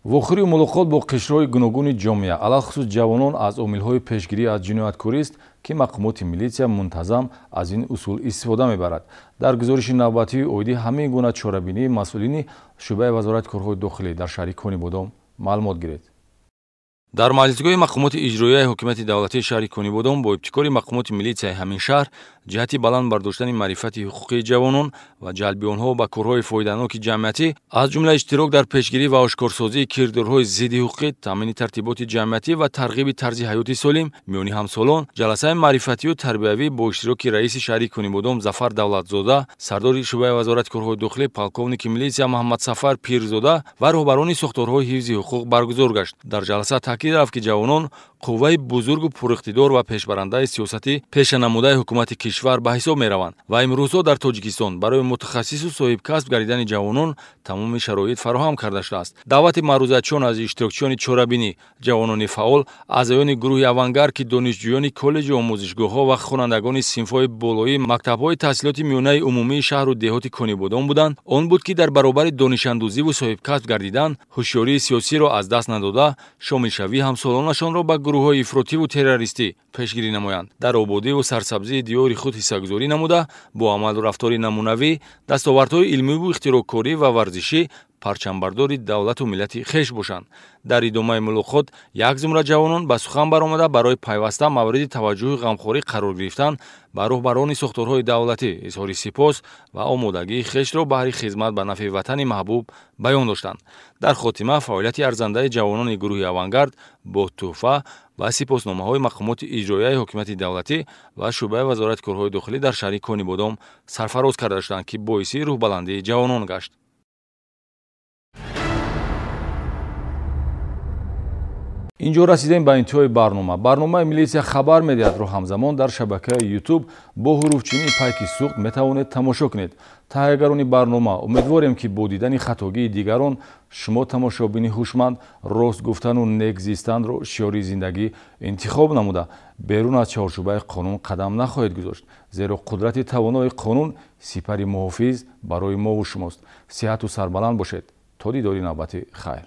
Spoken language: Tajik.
Вохӯрию мулоқот бо қишрҳои гуногуни ҷомеа, алалхусус ҷавонон, аз омилҳои пешгирӣ аз ҷинояткорист, ки мақомоти милитсия мунтазам аз ин усул истифода мебарад. Дар гузориши навбатии оиди ҳамин гуна чорабинии масъулини шӯъбаи Вазорати корҳои дохилӣ дар шаҳри Конибодом маълумот гиред. Дар маҷлисгоҳи мақомоти иҷроияи ҳокимияти давлатии шаҳри Конибодом бо ибтикори мақомоти милитсияи ҳамин шаҳр ҷиҳати баланд бардоштани маърифати ҳуқуқии ҷавонон ва ҷалби онҳо ба корҳои фоиданоки ҷамъиятӣ, аз ҷумла иштирок дар пешгирӣ ва ошкорсозии кирдорҳои зидди ҳуқуқӣ, таъмини тартиботи ҷамъиятӣ ва тарғиби тарзи ҳаёти солим миёни ҳамсолон, ҷаласаи маърифатию тарбиявӣ бо иштироки раиси шаҳри Конибодом Зафар Давлатзода, сардори шӯъбаи Вазорати корҳои дохилӣ полковники милитсия Муҳаммадсафар Пирзода ва роҳбарони сохторҳои ҳифзи ҳуқуқ баргузор гашт. Дар ҷаласа таъкид рафт, ки ҷавонон қувваи бузургу пуриқтидор ва пешбарандаи сиёсати пешанамудаи ҳукумати кишвар ба ҳисоб мераванд ва имрӯзҳо дар Тоҷикистон барои мутахассису соҳибкасб гардидани ҷавонон тамоми шароит фароҳам карда шудааст. Даъвати маърузатчиён аз иштирокчиёни чорабинӣ, ҷавонони фаъол, аъзоёни гурӯҳи «Авангард», ки донишҷӯёни коллеҷу омӯзишгоҳҳо ва хонандагони синфҳои болоии мактабҳои таҳсилоти миёнаи умумии шаҳру деҳоти Конибодом буданд, он буд, ки дар баробари донишандӯзиву соҳибкасб гардидан ҳушёрии сиёсиро аз даст надода, шомилшавии ҳамсолонашонро ба гурӯҳҳои ифротиву террористӣ пешгирӣ намоянд, дар ободиву сарсабзии диёри худ ҳиссагузорӣ намуда, бо амалу рафтори намунавӣ, дастовардҳои илмиву ихтироъкорӣ ва варзишӣ парчамбардори давлату миллати хеш бошанд. Дар идомаи мулоқот як зумра ҷавонон ба сухан баромада, барои пайваста мавриди таваҷҷӯҳи ғамхорӣ қарор гирифтан ба роҳбарони сохторҳои давлатӣ изҳори сипос ва омодагии хешро баҳри хизмат ба нафъи ватани маҳбуб баён доштанд. Дар хотима фаъолияти арзандаи ҷавонони гурӯҳи «Авангард» бо тӯҳфа ва сипосномаҳои мақомоти иҷроияи ҳокимияти давлатӣ ва шӯъбаи Вазорати корҳои дохилӣ дар шаҳри Конибодом сарфароз карда шуданд, ки боиси рӯҳбаландии ҷавонон гашт. Инҷо расидем ба интиҳои барнома. Барномаи «Милитсия хабар медиҳад»-ро ҳамзамон дар шабакаи Ютуб бо ҳуруфчинии пайки Суғд метавонед тамошо кунед. Таҳиягарони барнома умедворем, ки бо дидани хатогии дигарон шумо, тамошобини ҳушманд, рост гуфтану нек зистанро шиёри зиндагӣ интихоб намуда, берун аз чаҳорчӯбаи қонун қадам нахоҳед гузошт, зеро қудрати тавонои қонун сипари муҳофиз барои мову шумост. Сиҳату сарбаланд бошед. То дидори навбатӣ, хайр.